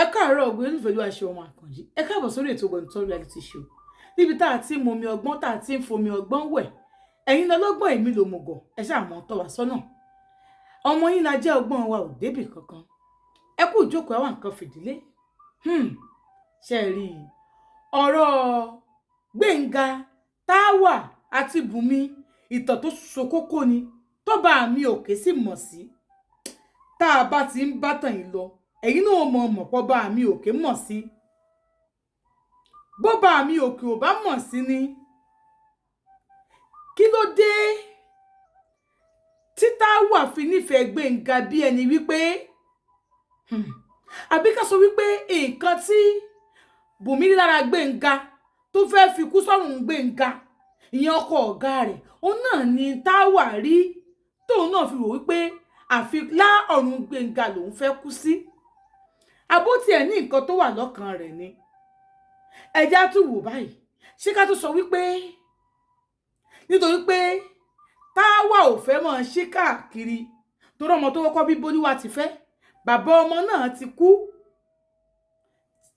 Ẹ káàárọ̀ ògbó olùfẹ́ olúwa ṣe ọmọ àkànjí. Ẹ káàbọ̀ sórí ètò Ògbóǹtọ́ reality show, níbi tá a ti ń momi ọgbọ́n, tá a ti ń fomi ọgbọ́n wẹ̀. Ẹ̀yin lọ́lọ́gbọ́n, èmi lòmùgọ̀. Ẹ ṣáà mọ́ tọ́ wa sọ́nà. Ọmọ yín la jẹ́, ọgbọ́n wa ò débì kankan. Ẹ kú ìjókòó, àwọn nǹkan fìdílé. Ṣe é rí i? Ọ̀rọ̀ Gbénga, Táwà àti Bùnmi, ìtàn tó so kókó ni tó bá mi òkè sì mọ̀ sí. Tá a bá ti ń bá tàn yín lọ, ẹ̀yin náà mọ̀ mọ̀ pọ̀ bá mi òkè mọ̀ sí. Bó bá mi òkè ò bá mọ̀ sí ni, kí ló dé tí Táwà fi nífẹ̀ẹ́ Gbénga bí ẹni wípé, àbí ká sọ wípé nǹkan tí Bùnmi ní lára Gbénga tó fẹ́ fi kú sọ́rùn Gbénga, ìyẹn ọkọ ọ̀gá rẹ̀, òun náà ni Táwà rí tóun náà fi rò wípé àfi lá ọ̀run Gbénga lòun fẹ́ kú sí? Àbó tiẹ̀ ní nǹkan tó wà lọ́kàn rẹ̀ ni? Ẹja tún wò báyìí. Ṣé ká tún sọ wípé nítorí pé Táwà ò fẹ́ mọ́ ṣí káàkiri, torí ọmọ tó kọ́kọ́ bí Bólúwa ti fẹ́, bàbá ọmọ náà ti kú?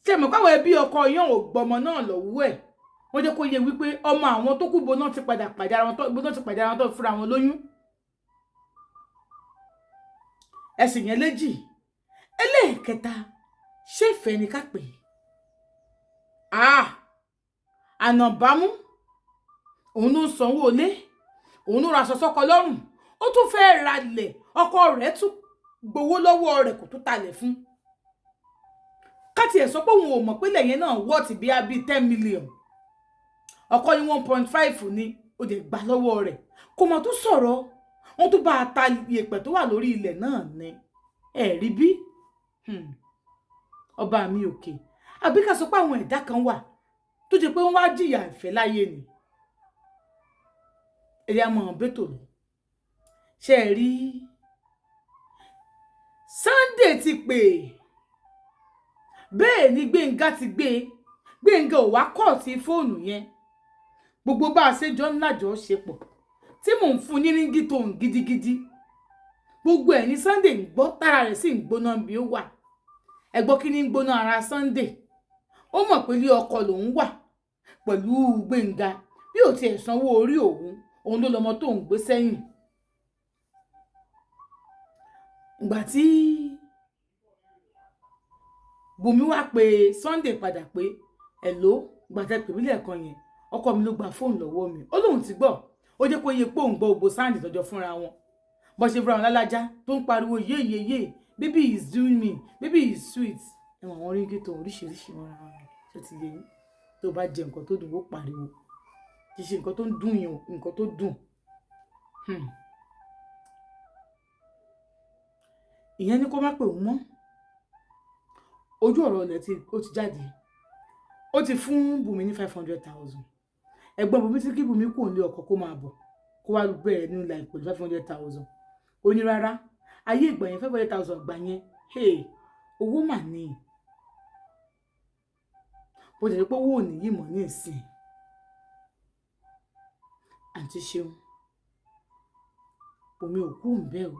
Ṣe mọ̀ káwọn ẹbí ọkọ yẹn ò gbọmọ náà lọ́wọ́ ẹ̀? Wọ́n jẹ́ kó yé wípé ọmọ àwọn tó kú bo náà ti padà pàdé ara wọn tó, bo náà ti pàdé ara wọn tó fúnra wọn lóyún. Ẹ̀sìn yẹn léjì. Ẹlẹ́ẹ̀kẹta, ṣé ìfẹ́ ni ká pè é? Ah, ànàbámú, òun ló ń sanwó ilé, òun ló ra aṣọ sọ́kọ lọ́rùn, ó tún fẹ́ ralẹ̀, ọkọ rẹ̀ tún gbowó lọ́wọ́ rẹ̀, kò tún talẹ̀ fún. Ká tiẹ̀ sọ pé òun ò mọ̀ pé lẹ́yìn náà wọ́ọ̀tì bíi àbí 10 million, ọkọ ní 1.5 ni ó dẹ̀ gbà lọ́wọ́ rẹ̀, kò mọ̀ tó sọ̀rọ̀. Wọ́n tún bá a ta yèpẹ̀ tó wà lórí ilẹ̀ náà ni. Ẹ̀ rí bí ọba mi òkè? Àbí ká sọ pé àwọn ẹ̀dá kan wà tó jẹ́ pé wọ́n wá jìyà ìfẹ́ láyé ni? Ẹ̀yà mọ̀ bẹ́tò lọ. Ṣe é rí, Sunday ti pè bẹ́ẹ̀ ni Gbénga ti gbé. Gbénga ò wá kọ́ọ̀tì fóònù yẹn. Gbogbo bá a ṣe jọ ń lájọ ṣe pọ̀ tí mò ń fún yín ní ringtone gidigidi, gbogbo ẹ̀ ní Sunday ń gbọ́, tára rẹ̀ sì ń gbóná bí ó wà. Ẹ gbọ́, kí ni ń gbóná ara Sunday? Ó mọ̀ pé ilé ọkọ lòún wà pẹ̀lú Gbénga. Bí ò tiẹ̀ sanwó orí òun, òun ló lọmọ tó ń gbé sẹ́yìn. Ìgbà tí Bùnmi wá pé Sunday padà pé, "Hello, ìgbà tẹ́ pè mí lẹ́ẹ̀kan yẹn, ọkọ mi ló gba fóònù lọ́wọ́ mi." Ó lóun ti gbọ́. Ó jẹ́ kó yẹ pé òun gbọ́ gbogbo sound tọ́jọ́ fúnra wọn, bó ṣe fúnra wọn lálájá tó ń pariwo, "Yé yé yé, baby is doing me, baby is sweet." Ẹ̀wọ̀n àwọn ringtone oríṣiríṣi wọn ra wọn. Ṣé ti yé yín? Tó bá jẹ nǹkan tó dùn, ó pariwo. Kì í ṣe nǹkan tó ń dùn yín o, nǹkan tó dùn. Ìyẹn ní kó má pè òun mọ́. Ojú ọ̀rọ̀ ilẹ̀ tí ó ti jáde, ó ti fún Bùnmi ní 500,000. Ẹ̀gbọ́n Bùnmi tí kí Bùnmi kò ní ọkọ, kó máa bọ̀, kó wá bẹ̀rẹ̀ new life pẹ̀lú 500,000. Ó ní rárá, ayé ìgbà yẹn, 500,000 gbà yẹn, hey, owó mà ní. Bó ti jẹ́ pé owó ò ní yìí mọ̀ ní ìsìn. Àǹtí Ṣeun, Bùnmi ò kú òun bẹ́ẹ̀ o.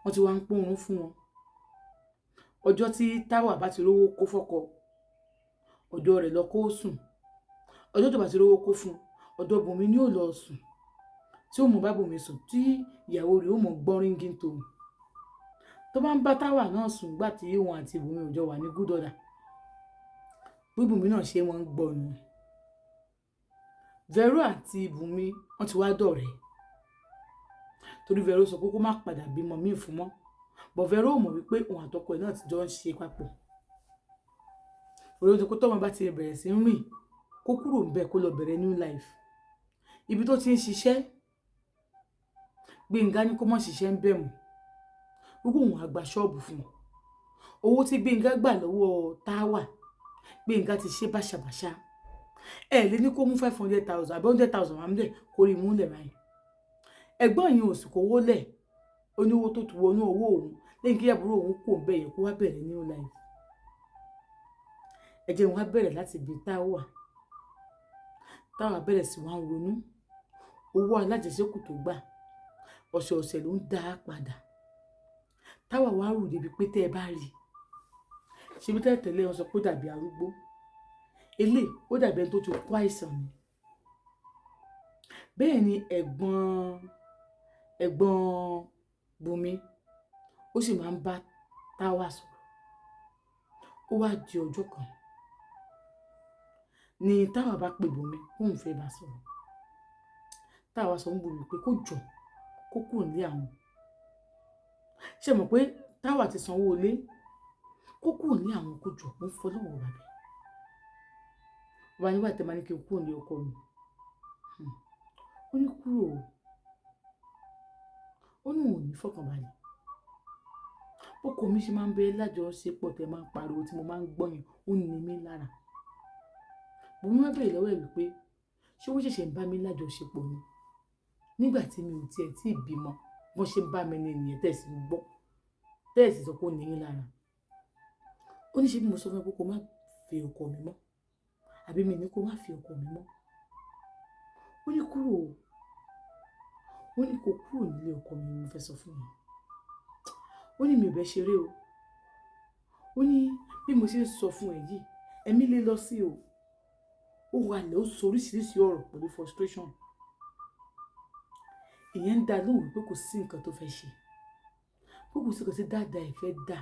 Wọ́n ti wá ń pòrún fún wọn. Ọjọ́ tí Táwà bá ti rówó kó fọ́kọ, ọ̀dọ̀ rẹ̀ lọ kó sùn. Ọjọ́ tó bá ti rówó kó fún, ọ̀dọ̀ Bùnmi ni ó lọ sùn, tí ó mọ̀ bá Bùnmi sùn, tí ìyàwó rẹ̀ ó mọ̀ gbọ́ ringtone tó bá ń bá Táwà náà sùn. Gbà tí òun àti Bùnmi ò jọ wà ní good order, bí Bùnmi náà ṣe wọ́n ń gbọ́ nù. Vero àti Bùnmi, wọ́n ti wá dọ̀rẹ́, torí Vero sọ pé kó má padà bímọ míì fún mọ́. But Vero ò mọ̀ wípé òun àtọkọ ẹ̀ náà ti jọ ń ṣe papọ̀. Vero ti kó tọ́mọ bá ti bẹ̀rẹ̀ sí ń rìn, kó kúrò ń bẹ̀, kó lọ bẹ̀rẹ̀ new life. Ibi tó ti ń ṣiṣẹ́, Gbénga ní kó má ṣiṣẹ́ ń bẹ̀ mọ́, wípé òun á gba ṣọ́ọ̀bù fún un. Owó tí Gbénga gbà lọ́wọ́ Táwà, Gbénga ti ṣe báṣabàṣá. Ẹ lè ní kó mú 500,000 àbí 100,000 wà nílẹ̀, kó rí mú lẹ̀ báyìí. Ẹ̀gbọ́n yìí ò sì kówó lẹ̀. Ó ní owó tó tu wọnú owó òun lẹ́yìn kí àbúrò òun kò ń bẹ̀ yẹn, kó wá bẹ̀rẹ̀ new life. Ẹ jẹ́ wọn á bẹ̀rẹ̀ láti ibi Táwà. Táwà bẹ̀rẹ̀ sí wá ń ronú owó alájẹsẹ́kù tó gbà, ọ̀sẹ̀ọ̀sẹ̀ ló ń dá a padà. Táwà wá rù débi pé tẹ́ ẹ bá rí Ṣebí tẹ́lẹ̀tẹ́lẹ̀ wọ́n sọ pé ó dàbí arúgbó, eléyìí ó dàbí ẹni tó ti kó àìsàn ni. Bẹ́ẹ̀ ni ẹ̀gbọ́n Bùnmi ó sì máa ń bá Táwà sọ̀rọ̀. Ó wá di ọjọ́ kan ni Táwà bá pe Bùnmi kóun fẹ́ bá sọ̀rọ̀. Táwà sọ fún Bùnmi pé kó jọ̀ọ́, kó kúrò nílé àwọn. Ṣé mọ̀ pé Táwà ti sanwó ilé? Kó kúrò nílé àwọn, kó jọ̀ọ́, òun fọlọ́run ọba bẹ̀. Ó bá ní wà tẹ́ máa ní kí n kúrò nílé ọkọ mi. Ó ní kúrò o. Ó ní òun ò ní fọkànbalẹ̀. Ọkọ mi ṣe máa ń bẹ lájọṣepọ̀ tẹ máa ń pariwo tí mo máa ń gbọ́ yẹn, ó ní mí lára. Bùnmi wá béèrè lọ́wọ́ ẹ̀ wípé ṣé wọ́n ṣẹ̀ṣẹ̀ ń bá mi lájọṣepọ̀ ni? Nígbà tí mi ò tiẹ̀ tí ì bímọ, wọ́n ṣe ń bá mi ní ènìyàn tẹ̀ sí ń gbọ́, tẹ̀ sì sọ pé ó ní yín lára. Ó ní ṣe bí mo sọ fún ẹ pé kó má fi ọkọ mi mọ́, àbí mi ní kó má fi ọkọ mi mọ́. Ó ní kúrò o. Ó ní kó kúrò nílé ọkọ mi, mo fẹ́ sọ fún ẹ. Ó ní mi ò bẹ́ ṣeré o. Ó ní bí mo ṣe ń sọ fún ẹ yìí, ẹ̀mí lè lọ sí o. Ó wà lẹ́, ó sọ oríṣiríṣi ọ̀rọ̀ pẹ̀lú frustration. Ìyẹn ń dá lóhùn wípé kò sí nǹkan tó fẹ́ ṣe, pé kò sí nǹkan tí dáadáa ẹ̀ fẹ́ dà.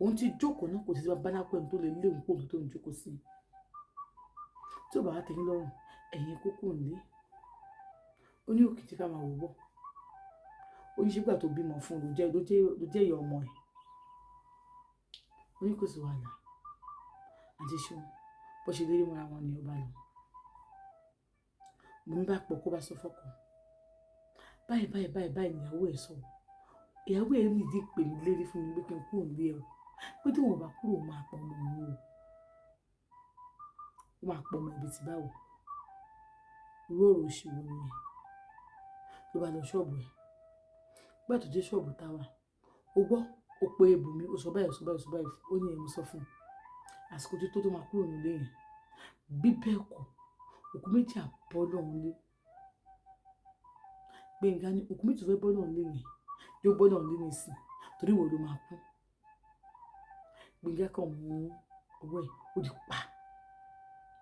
Òun ti jókòó náà, kò sí bá bálákú ẹni tó lè lé òun kúrò níbi tó ń jókòó sí. Tí ó bá wá tẹ́ yín lọ́rùn, ẹ̀yin kó kúrò nílé. Ó ní òkè tí ká máa wò bọ̀. Ó ní ṣé ìgbà tó bímọ fún un ló jẹ́ ìyá ọmọ ẹ̀. Ó ní kò sí wàhálà. Àǹtí Ṣeun, bó ṣe lérí mọ́ra wọn ni ó bá lọ. Bùnmi bá pọ̀ kó bá sọ fọ́kọ. Báyìí báyìí báyìí báyìí ni ìyàwó ẹ̀ sọ. Ìyàwó ẹ̀ dìídì pè mí lérí fún mi pé kí n kúrò nílé ẹ o. Pé tí òun ò bá kúrò, ó máa pa ọmọ òun o. Ó máa pa ọmọ ẹbí tí báwo. Irú ọ̀rọ̀ òṣì wo nìyẹn? Ló bá lọ ṣọ́ọ̀bù ẹ̀. Nígbà tó dé ṣọ́ọ̀bù Táwà, ó gbọ́, ó pe Bùnmi, ó sọ báyìí, ó sọ báyìí, ó sọ báyìí. Ó ní èmi sọ fún un. Àsìkò tí tó máa kúrò nílé yẹn. Bí bẹ́ẹ̀ kọ́, òkú méjì á bọ́ lọ́hun lé. Gbénga ní òkú méjì tó fẹ́ bọ́ lọ́hun lé yẹn, yóò bọ́ lọ́hun lé nísìnyí, torí ìwọ ló máa kú. Gbénga kan mú ọwọ́ ẹ̀, ó di pa.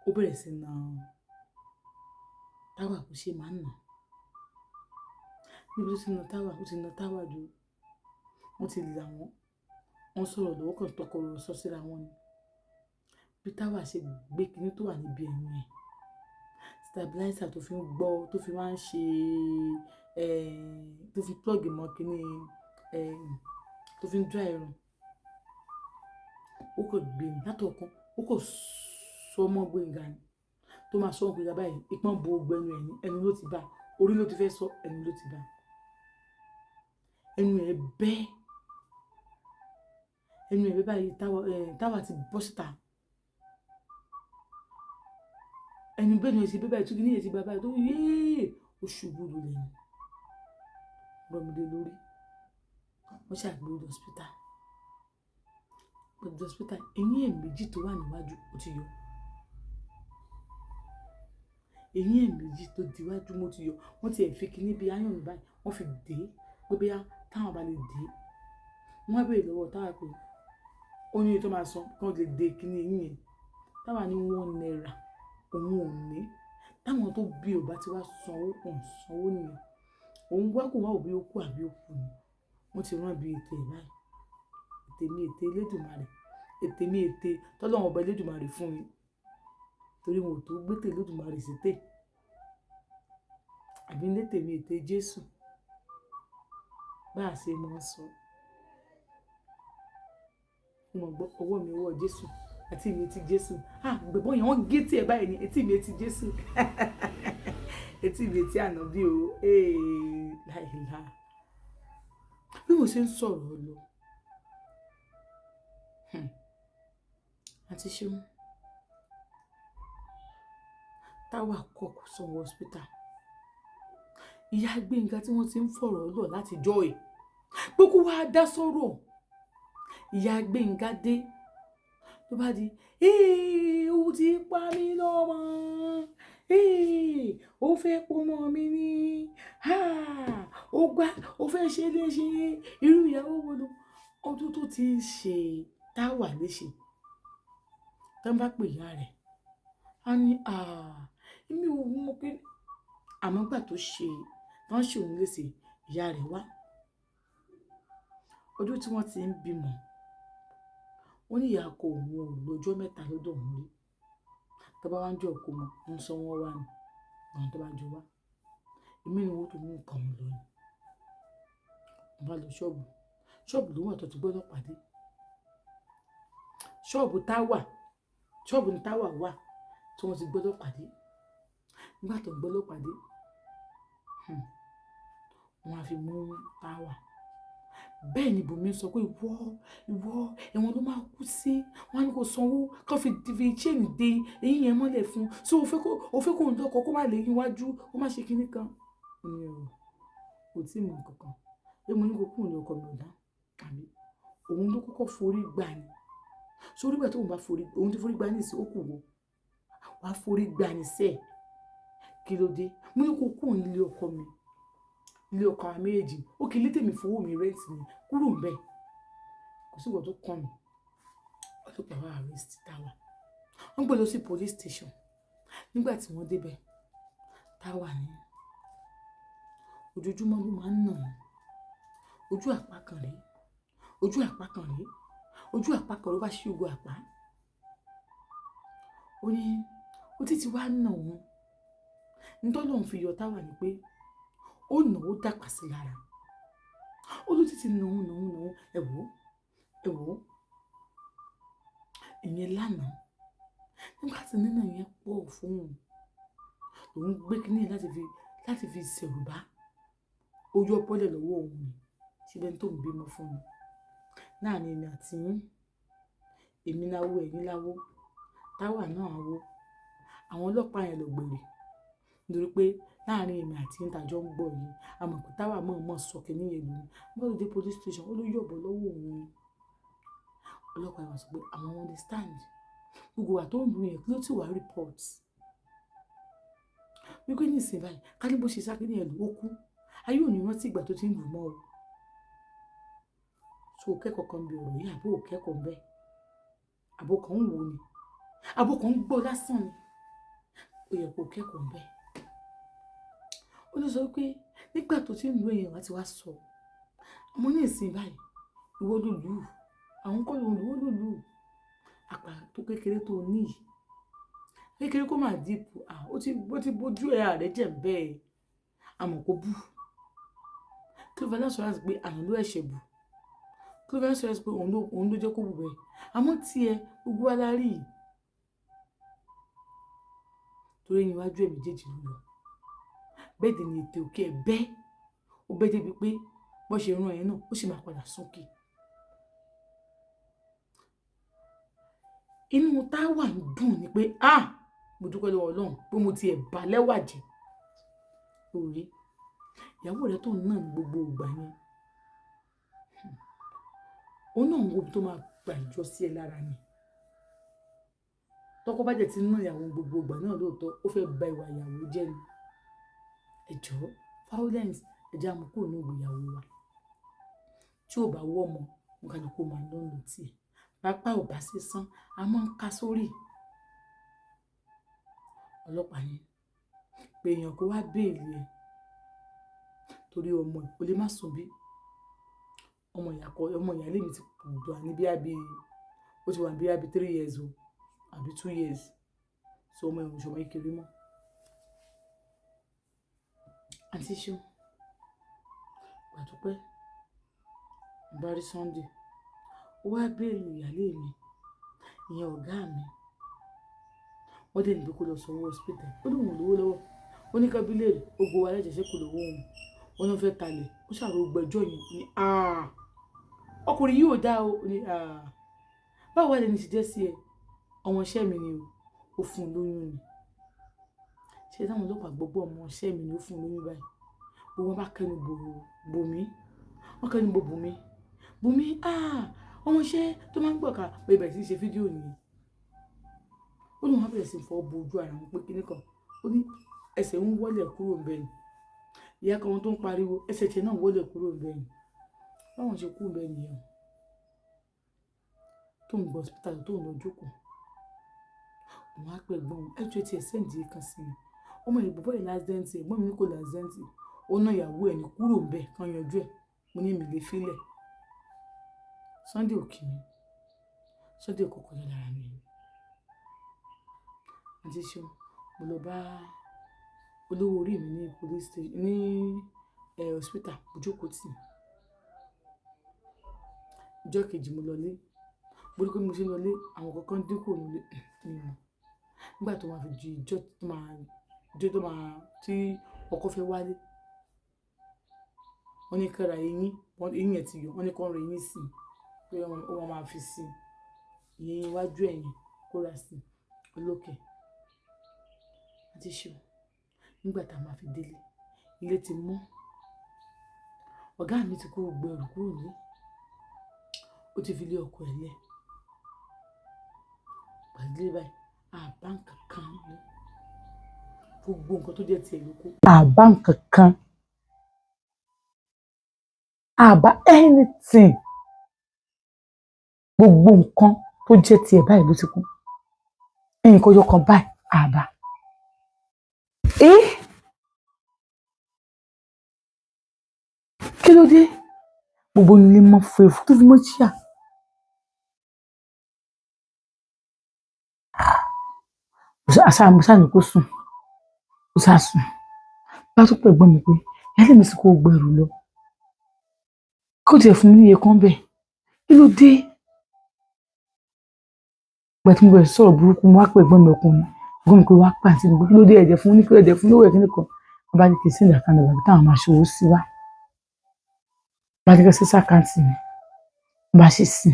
Ó bẹ̀rẹ̀ sí na Táwà bó ṣe máa ń nà. Níbi tó ti na Táwà, ó ti na Táwà ju. Wọ́n ti là wọ́n. Wọ́n sọ̀rọ̀ lọ́wọ́ kan tọkọ ọ̀rọ̀ sọ síra wọn ni. Bí Táwà ṣe gbé kiní tó wà níbi ẹ̀yìn ẹ̀, stabilizer tó fi ń gbọ́, tó fi máa ń ṣe, tó fi plug mọ́ kiní, tó fi ń dry irun. Ó kàn gbé ní látọ̀ọ́kán, ó kàn sọ mọ́ Gbénga ni. Tó máa sọ Gbénga báyìí, ìpọ́n bo gbogbo ẹnu ẹ̀ ní, ẹnu ló ti bá. Orí ló ti fẹ́ sọ, ẹnu ló ti bá. Ẹnu ẹ̀ bẹ́. Ẹnu ẹ̀ bẹ́ báyìí, Táwà ti bọ́ síta. Ẹnu bẹ́ẹ̀ ni ẹ ṣe bẹ́ báyìí, tí kiní yẹn ti bá báyìí tó yéé, ó ṣubú lulẹ̀ ni. Rọmọdé lórí. Wọ́n ṣàgbé lọ hospital. Lọ hospital, eyín ẹ̀ méjì tó wà níwájú ó ti yọ. Eyín ẹ̀ méjì tó di iwájú mo ti yọ. Wọ́n ti ẹ̀ fi kiní bí iron báyìí, wọ́n fi dé pé bóyá táwọn bá lè dé. Wọ́n wá béèrè lọ́wọ́ Táwà pé ó ní iye tó máa san kí wọ́n lè dé kiní eyín yẹn. Táwà ní ₦1 òun ò ní. Táwọn tó bí ò bá ti wá sanwó, wọ́n sanwó nìyẹn. Òun wá kó wá wò bí ó kú àbí ó kú ni. Wọ́n ti rán bí ètè ẹ̀ báyìí. Ètè mi, ètè Elédùmarè. Ètè mi, ètè tọ́lọ́run ọba Elédùmarè fún mi. Torí wọn ò tó gbé tè Elédùmarè sí tè. Àbí ní ètè mi, ètè Jésù. Bá ṣe máa ń sọ. Mo mọ̀ gbọ́ ọwọ́ mi, ọwọ́ Jésù. Etí mi, etí Jésù. Ah, gbẹ̀bọ́n yẹn wọ́n gé tí ẹ báyìí ni. Etí mi, etí Jésù. Etí mi, etí ànábì o. Ee, láìláà. Bí mo ṣe ń sọ̀rọ̀ lọ. Àǹtí Ṣeun. Táwà kọ̀ kó sanwó hospital. Ìyá Gbénga tí wọ́n ti ń fọ̀rọ̀ lọ̀ láti jọ́ ẹ̀, pé kó wá dá sọ́rọ̀. Ìyá Gbénga dé. Ló bá di, "Ee, ó ti pa mí lọ́mọ. Ee, ó fẹ́ pọmọ mi ni. Ha! Ó gbá, ó fẹ́ ṣe léṣe. Irú ìyàwó wo ló?" Ọdún tó ti ń ṣe Táwà léṣe. Tán bá pè ìyá rẹ̀, á ní, "À, èmi ò mọ̀ pé." Àmọ́ ìgbà tó ṣe, tán ṣe òun léṣe, ìyá rẹ̀ wá. Ọdún tí wọ́n ti ń bímọ, ó ní ìyá ọkọ òun ò lo ọjọ́ 3 lọ́dọ̀ òun rí. Tó bá wá ń jọ ìkómọ, ń sọ wọ́n wá ni. Àwọn tó bá jọ wá. Èmi ni wọ́n tó mú nǹkan wọn lọ ni. Mo bá lọ ṣọ́ọ̀bù. Ṣọ́ọ̀bù ló wà tó ti gbọ́dọ̀ pàdé. Ṣọ́ọ̀bù Táwà, ṣọ́ọ̀bù ní Táwà wà tí wọ́n ti gbọ́dọ̀ pàdé. Nígbà tó ń gbọ́dọ̀ pàdé, wọ́n á fi mú Táwà. Bẹ́ẹ̀ ni Bùnmi sọ pé ìwọ, ìwọ, ẹ̀wọ̀n ló máa kú sí. Wọ́n á ní kó sanwó, kó fi chain dé eyín yẹn mọ́lẹ̀ fún. So o fẹ́ kó ń lọ́kọ, kó má lè yín wájú, kó má ṣe kíní kan. Ó ní o, kò tí ì mọ̀ nǹkan kan. Pé mo ní kó kúrò ní ọkọ mi ò dá. Àbí òun ló kọ́kọ́ forí gbá ni. So nígbà tí òun bá forí, òun ti forí gbá ní ìsìn, ó kù wò. Wà á forí gbá ni sẹ́ẹ̀. Kí ló dé? Mo ní kó kúrò ní ilé ọkọ mi. Ilé ọkọ àwa méjèèjì. Ó kì í lé tèmi fowó mi rent ni. Kúrò ńbẹ̀. Kò sí nǹkan tó kàn mí. Ọlọ́pàá wá arrest Táwà. Wọ́n gbé lọ sí police station. Nígbà tí wọ́n dé bẹ̀, Táwà ní ojoojúmọ́ ló máa ń nà wọ́n. Ojú àpá kan rèé, ojú àpá kan rèé, ojú àpá kan ló bá ṣí gbogbo àpá. Ó ní ó títí wá nà wọ́n. Ní tọ́lọ́run fi yọ Táwà ni pé ó nà ó dàpá sí lára. Ó ló títí nà òun, nà òun, nà òun. Ẹ wò ó, ẹ wò ó. Ìyẹn lánàá. Nígbà tí nínà yẹn pọ̀ fún òun, lòun gbé kíní yẹn láti fi ṣẹ̀rùbá. Ó yọ bọ́lẹ̀ lọ́wọ́ òun ni. Síbẹ̀ tó ń bímọ fún mi. Láàrin èmi àti yín, èmi láwo, ẹ̀yin láwo, Táwà náà awo. Àwọn ọlọ́pàá yẹn lọ gbèrè. Nítorí pé láàrin èmi àti yín tí a jọ ń gbọ́ yìí, a mọ̀ pé Táwà mọ̀ọ́mọ̀ sọ kíní yẹn lù ní. Nígbà tó dé police station, ó ló yọ̀bọ lọ́wọ́ òun ni. Ọlọ́pàá yẹn wá sọ pé àwọn understand. Gbogbo ìwà tó ń lù yẹn kí ló ti wá report. Wípé ní ìsìn báyìí, ká ní bó ṣe sá kíní yẹn lù ó kú. Ayé ò ní rántí ìgbà tó ti ń lù mọ́ o. So o kẹ́kọ̀ọ́ kan bí ọ̀rọ̀ yìí àbí ò kẹ́kọ̀ọ́ ńbẹ? Àbò kan ń wò ni. Àbò kan ń gbọ́ lásán ni. Ó yẹ kó kẹ́kọ̀ọ́ ńbẹ. Ó ló sọ wípé nígbà tó ti ń lù yẹn wá ti wá sọ. Àmọ́ ní ìsìn báyìí, ìwọ ló lù ú. Àwọn kọ́ ló ń lù ú, ó ló lù ú. Àpá tó kékeré tó ní yìí. Kékeré kó máa deep. À, ó ti bójú ẹ ààrẹ jẹ̀ bẹ́ẹ̀. Àmọ́ kó bú. Kí ló fẹ́ l'assurance pé àná ló ẹ̀ṣẹ̀ bù? Kí ló fẹ́ l'assurance pé òun ló jẹ́ kó bù bẹ́ẹ̀? Àmọ́ tí ẹ gbogbo wa la rí yìí. Torí ẹyin iwájú ẹ̀ méjèèjì ló yọ. Bẹ́ẹ̀ dẹ̀ ni ètè òkè ẹ̀ bẹ́. Ó bẹ́ débi pé bó ṣe rán ẹ náà, ó sì máa padà sókè. Inú Táwà ń dùn ni pé, "Ah! Mo dúpẹ́ lọ́wọ́ Ọlọ́run pé mo ti ẹ̀ bá lẹ́wà jẹ́." Orí ìyàwó rẹ̀ tó ń nà ní gbogbo ìgbà yẹn. Òun náà ń wo ibi tó máa gbà ìjọ sí ẹ lára ni. Tọkọ bá jẹ́ ti ń ná ìyàwó gbogbo ìgbà náà lóòótọ́, ó fẹ́ ba ìwà ìyàwó jẹ́ ni. Ẹ jọ̀ọ́, violence, ẹ jẹ́ á mú kúrò ní ìgbéyàwó wa. Tí ò bá wọ́ ọmọ, oníkálukú máa lọ́ ń lò tí ẹ. Pápá ò bá sí sán, a máa ń ka sórí. Ọlọ́pàá ní pé èèyàn kó wá bail ẹ. Torí ọmọ ẹ, o lè má sùn bí. Ọmọ ìyá kọ, ọmọ ìyálé mi ti wà ní bí i, ó ti wà ní bí i 3 years o àbí 2 years. So ọmọ ẹ̀ ò ṣe ọmọ kékeré mọ́. Àǹtí Ṣeun, ìgbà tó pẹ́, mo bá rí Sunday. Ó wá bail ìyálé mi, ìyẹn ọ̀gá mi. Wọ́n dẹ̀ ní pé kó lọ sanwó hospital. Ó ní òun ò lówó lọ́wọ́. Ó ní ká bí léèrè, ó gbowó alájẹsẹ́kù lọ́wọ́ òun. Ó ní wọ́n fẹ́ talẹ̀. Ó ṣàrò gbogbo ẹjọ́ yẹn. Ó ní, "Àh! Ọkùnrin yìí ò dá o." Ó ní, "Àh! Báwo wá lẹni ṣe jẹ́ sí ẹ? Ọmọ iṣẹ́ mi ni o. Ó fún un lóyún ni." Ṣé táwọn ọlọ́pàá gbọ́ ọmọ iṣẹ́ mi ni ó fún un lóyún báyìí? Gbogbo wọn bá kẹnu bò Bùnmi. Wọ́n kẹnu bò Bùnmi. Bùnmi, "Ah! Ọmọ iṣẹ́ tó máa ń gbọ̀ká." Bó bẹ̀rẹ̀ sí í ṣe fídíò nìyẹn. Ó ní wọ́n bẹ̀rẹ̀ sí í fọwọ́ bo ojú ara wọn pé kíní kan. Ó ní ẹsẹ̀ ń wọ́lẹ̀ kúrò ńbẹ̀ ni. Ìyá kan tó ń pariwo, ẹsẹ̀ tiẹ̀ náà wọ́lẹ̀ kúrò ńbẹ̀ ni. Báwọn ṣe kú ńbẹ̀ nìyẹn o. Tóun gbọ́ hospital, tóun lọ jókòó, òun á pẹ́ gbọ́n ẹ jọ tiẹ̀ send kan sí mi. Ọmọ ìlú bọ́ ẹ̀ l'accident. Ẹ̀gbọ́n mi ní kò l'accident, ó ná ìyàwó ẹ̀ ní kúrò ń bẹ̀ kán yanjú ẹ̀. Mo ní mi lè filẹ̀. Sunday ò kí mi, Sunday kò kọjá lára mi. Àti ṣeun, mo lọ bá olówó orí mi ní police station, ní hospital. Mo jókòó tì. Ìjọ́ kejì mo lọlé, mo rí pé mo ṣe ń lọlé, àwọn kankan dínkù nílé mi mọ̀. Nígbà tó máa fi di ìjọ́ tó máa, ìjọ́ tó máa tí ọkọ fẹ́ wálé, wọ́n ní kí ra eyín, eyín yẹn ti yọ, wọ́n ní kí wọ́n ra eyín sí i, pé wọ́n máa fi sí i, ìyẹn iwájú ẹ̀yìn kó ra sí olókè. Àti ṣeun, nígbà tá a máa fi délé, ilé ti mọ́. Ọ̀gá mi ti kó gbogbo ẹrù kúrò nílé, ó ti fi lé ọkọ ẹ̀ lẹ̀. Pàdé báyìí, àbá nǹkan kan ní gbogbo nǹkan tó jẹ́ tiẹ̀ ló kó. Àbá nǹkan kan, àbá anything, gbogbo nǹkan tó jẹ́ tiẹ̀ báyìí ló ti kú. Nǹkan ọjọ́ kan báyìí àbá. Eh? Kí ló dé? Gbogbo ilé mọ́ fún tó fi mọ́ chíà. Àṣà mo ṣáà ní kó sùn, ó ṣáà sùn. Bá tún pẹ̀ gbọ́n mi pé ìyáálé mi sì kó gbogbo ẹrù lọ. Kó tiẹ̀ fún mi ní iye kan bẹ́ẹ̀. Kí ló dé? Ìgbà tí mo bẹ̀rẹ̀ sọ̀rọ̀ burúkú, mo wá pè ẹ̀gbọ́n mi ọkùnrin. Ẹ̀gbọ́n mi pé wá pè àǹtí mi pé kí ló dé, ẹ̀jẹ̀ fún ní kí ẹ̀jẹ̀ fún lówó ẹ̀ kíní kan. Wọ́n bá ní kí n send account number bí táwọn máa ṣòwò sí wá. Bá ní kí n sí account mi. Wọ́n bá ṣe sí.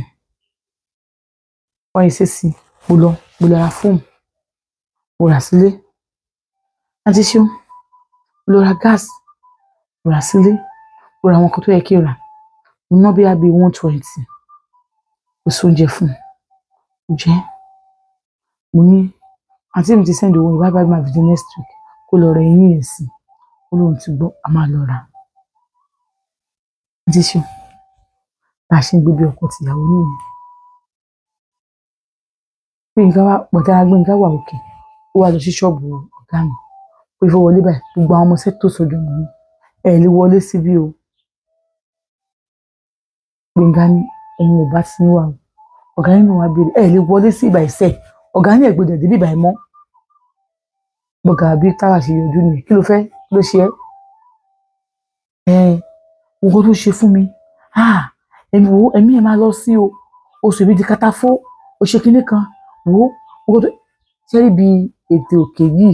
Wọ́n yìí ṣe sí. Mo lọ ra fóònù. Mo rà sílé. Àǹtí ṣeun, mo lọ ra gas. Mo rà sílé. Mo ra àwọn nǹkan tó yẹ kí n rà. Mo ná bí i 120. Mo se oúnjẹ fún un. Mo jẹ. Mo ní àǹtí mi ti send owó yìí, bye bye, máa fi di next week kó lọ ra eyín yẹn sí. Ó lóun ti gbọ́, a máa lọ rà. Àǹtí ṣeun, bá a ṣe ń gbé bí ọkọ tìyàwó nìyẹn. Gbénga wá, bọ̀dá Gbénga wà òkè. Ó wá lọ sí ṣọ́ọ̀bù ọ̀gá mi. Ó fẹ́ wọlé báyìí, gbogbo àwọn ọmọ iṣẹ́ tó sọ́dọ̀ mi ní, ẹ lè wọlé síbí o. Gbénga ní òun ò bá ti ń wà o. Ọ̀gá nínú wa béèrè, ẹ lè wọlé sí ìbà ìṣẹ́. Ọ̀gá ní ẹ gbọdọ̀ dé bíbà ẹ mọ́. Bọ̀gá bí táwa ṣe yọjú nìyẹn. Kí ló fẹ́? Kí ló ṣe ẹ́? Ẹ nǹkan tó ṣe fún mi. Ah! Ẹ̀mí wo, ẹ̀mí ẹ̀ máa lọ sí o. Oṣù mi di katafó. O ṣe kinní kan. Wo nǹkan tó ṣe rí bí ètè òkè yìí.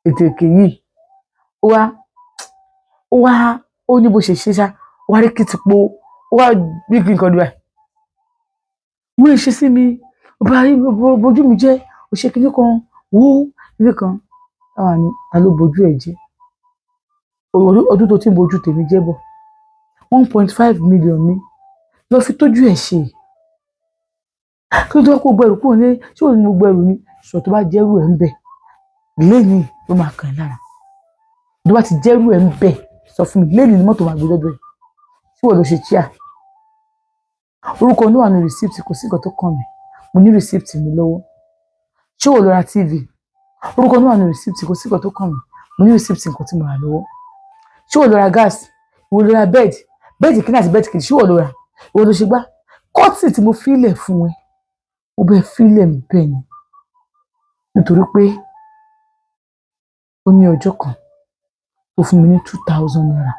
Ètè òkè yìí. Ó wá, ó wá, ó ní bó ṣe ṣe ṣá. Ó wá rí kìtìpó. Ó wá bí kí nǹkan dùn ẹ̀. Mo lè ṣe sí mi. Bá bojú mi jẹ́. O ṣe kinní kan. Wo kinní kan. Táwa ní, ta ló bojú ẹ jẹ́? Ọdún tó ti ń bojú tèmi jẹ́ bọ̀. 1.5 million mi lọ fi tójú ẹ̀ ṣe. Kí ló dé kó gbẹrù kúrò ní? Ṣé òun ni mo gbẹrù ni? Sọ tó bá jẹ́rù ẹ̀ ń bẹ̀ lẹ́yìn ló máa kàn ẹ́ lára. Tó bá ti jẹ́rù ẹ̀ ń bẹ̀, sọ fún mi lẹ́yìn ni mọ́tò máa gbé dọ́dọ̀ ẹ̀. Ṣé wọ́n lọ ṣe chíà? Orúkọ ló wà ní receipt, kò sí nǹkan tó kàn mí. Mo ní receipt mi lọ́wọ́. Ṣé wọ́n lọ ra TV? Orúkọ ló wà ní receipt, kò sí nǹkan tó kàn mí. Mo ní receipt nǹkan tí mo rà lọ́wọ́. Ṣé wọ́n lọ ra gas? Ìwọ lọ ra bed? Bẹ́ẹ̀dì kíní àti bẹ́ẹ̀dì kejì, ṣé wọ́n lọ rà? Ìwọ ló ṣe gbá? Kọ́tì tí mo fílẹ̀ fún ẹ, mo bẹ́ẹ̀ fílẹ̀ bẹ́ẹ̀ ni. Nítorí pé ó ní ọjọ́ kan tó fún mi ní 2,000 naira.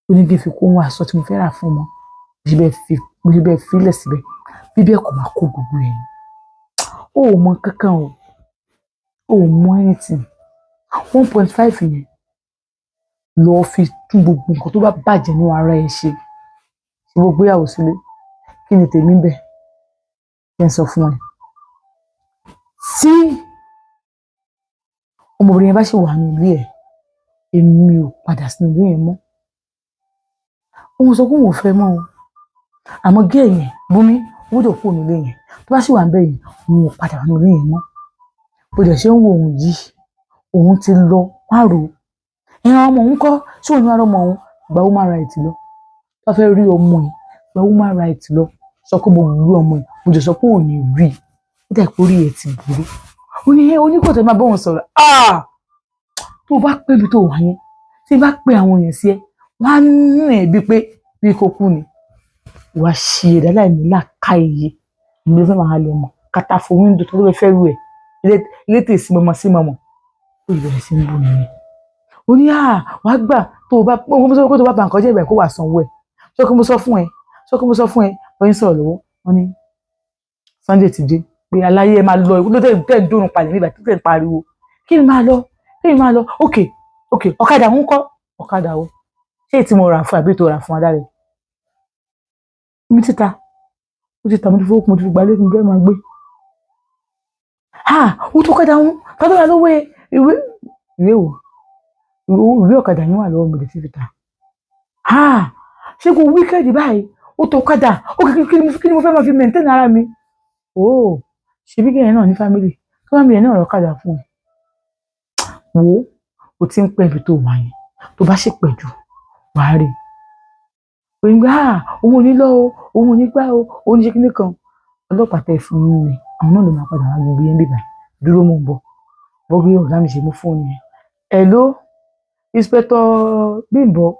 Ó ní kí n fi kó ohun aṣọ tí mo fẹ́ rà fún ọmọ. Mo ṣe bẹ́ẹ̀ fílẹ̀ síbẹ̀. Bí bẹ́ẹ̀ kò máa kó gbogbo ẹ̀ ni. Ó ò mọ kankan o. Ó ò mọ anything. 1.5 yẹn lọ fi tún gbogbo nǹkan tó bá bàjẹ́ ní ara ẹ ṣe. Ṣé mo gbéyàwó sílé? Kí ni tèmi ń bẹ̀? Kí n sọ fún ẹ. Tí ọmọbìnrin yẹn bá ṣì wà ní ilé ẹ̀, èmi ò padà sínú ilé yẹn mọ́. Òun sọ pé òun ò fẹ́ mọ́ o. Àmọ́ gé yẹn, Bùnmi, ó gbọ́dọ̀ kúrò ní ilé yẹn. Tó bá ṣì wà níbẹ̀ yẹn, òun ò padà wá ní ilé yẹn mọ́. Bó dẹ̀ ṣe ń wo òun yìí, òun ti lọ má rò ó. Ìran ọmọ òun kọ́, ṣé òun ní wàá rọ́mọ òun? Gba human right lọ. Tó bá fẹ́ rí ọmọ ẹ̀, gba human right lọ. Sọ pé mo gbé ọmọ yìí, mo jẹ sọ pé òun ní rí i, ó dà pé orí ẹ̀ ti burú. Ó ní ẹ oníkòtò máa bọ́ wọn sọ̀rọ̀. Ah, tó o bá pẹ́ mi tó wà yẹn, tí n bá pe àwọn èèyàn sí ẹ, wọ́n á nù ẹ́ bíi pé bí kò kú ni. Wàá ṣe ẹ̀dá láìní làákàyè ìlú ló fẹ́ máa lè mọ̀ kàtà fún window tó ló fẹ́ rú ẹ̀ ilé tè sí mọ́mọ́ sí mọ́mọ́. Ó bẹ̀rẹ̀ sí ń bù nìyẹn. Ó ní à wàá gbà tó o bá mo sọ pé tó o bá ba nǹkan jẹ́ ìbẹ̀ kó wà sanwó ẹ̀. Sọ pé mo sọ fún ẹ, sọ pé mo sọ fún ẹ. Wọ́n ń sọ̀rọ̀ lọ́wọ́, wọ́n ní Sunday ti dé pé aláyé ẹ máa lọ ló tẹ̀ tẹ̀ ń dórun palẹ̀ nígbà tó tẹ̀ ń pariwo kí ni máa lọ, kí ni máa lọ. Ok, ọ̀kadà ń kọ́. Ọ̀kadà o, ṣé èyí tí mo rà fún àbí tó rà fún adáre mi ti ta, ó ti ta, mo ti fowó, mo ti fi gbalé, mo fẹ́ máa gbé. Ha, ó tó ọ̀kadà ń tọ́jú wa lówó ìwé. Ìwé wo? Ìwé ọ̀kadà yín wà lọ́wọ́ mi lè ti fi ta. Ha, ṣé kò wicked báyìí? Ó tó ọ̀kadà ó. Kí ni mo fẹ́ máa fi maintain ara mi? Ó ṣebí kẹ́yìn náà ní family, kí family yẹn náà rọ ọ̀kadà fún ẹ. Wo, o ti ń pẹ́ ibi tó wà yẹn, tó bá ṣe pẹ́ jù, wàá rí i pé òun ò ní lọ o, òun ò ní gbá o, òun ní ṣe kíní kan. Ọlọ́pàá tẹ fún mi, àwọn náà ló máa padà wá gbogbo yẹn bíbá. Dúró, mò ń bọ̀. Bọ́gbé ọ̀gá mi ṣe mú fóònù yẹn. Hello, Inspector Bímbọ́,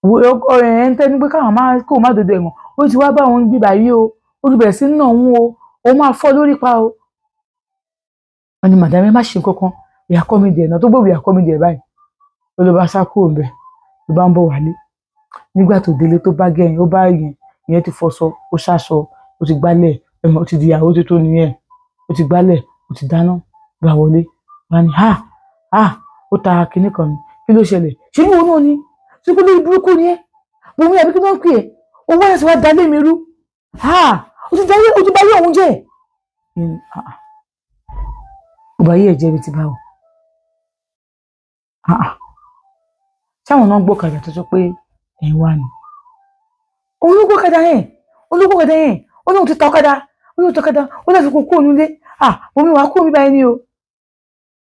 ẹ̀ ń tẹ́nu pé káwọn máa kó má dodo ẹ̀wọ̀n. Ó ti wá bá òun bíbá yìí o, ó ti bẹ̀rẹ̀ sí ní nà òun o, òun máa fọ́ lórí pa o. Wọ́n ní madam, ẹ má ṣe nǹkan kan, ìyá kọ́ mi dẹ̀ náà tó gbòòrò, ìyá kọ́ mi dẹ̀ báyìí. Ó ló bá sá kúrò ńbẹ̀, ló bá ń bọ̀ wálé. Nígbà tó délé, tó bá gẹ̀yìn, ó bá yẹn, ìyẹn ti fọṣọ, ó ṣaṣọ, ó ti gbálẹ̀, ẹ̀mọ́ ó ti di ìyàwó tó tó nìyẹn, ó ti gbálẹ̀, ó ti dáná, gbà wọlé. Wọ́n ní ha ha, ó ta kinní kan ni. Kí ló ṣẹlẹ̀? Ṣé bí wọn náà ni? Ṣé kó lórí burúkú ni ẹ́, Bùnmi, àbí kí ló ń pè é? Owó ẹ̀ sì wá dalé mi rú. Ha, ó ti dalé, ó ti bá yé òun jẹ́. Ó bá yé ẹ̀jẹ̀ bíi ti báwo? Táwọn náà gbọ́kadà tó sọ pé ẹ̀ wá ni òun ló gbọ́kadà yẹn, òun ló gbọ́kadà yẹn. Ó lóun ti ta ọ̀kadà, ó lóun ti ta ọ̀kadà, ó lóun fi kó kúrò nílé. Ah, omi wàá kúrò bíbá ẹni o.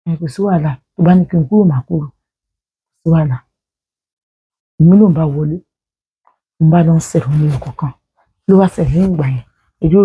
Ẹ kò sí wàhálà, tó bá ní kí n kúrò, màá kúrò, kò sí wàhálà. Èmi ló ń bá wọlé, ń bá lọ ń sẹ̀rọ̀ ní ọkọ̀ kan ló wá sẹ̀ lẹ́yìn ìgbà yẹn. Ẹjọ́.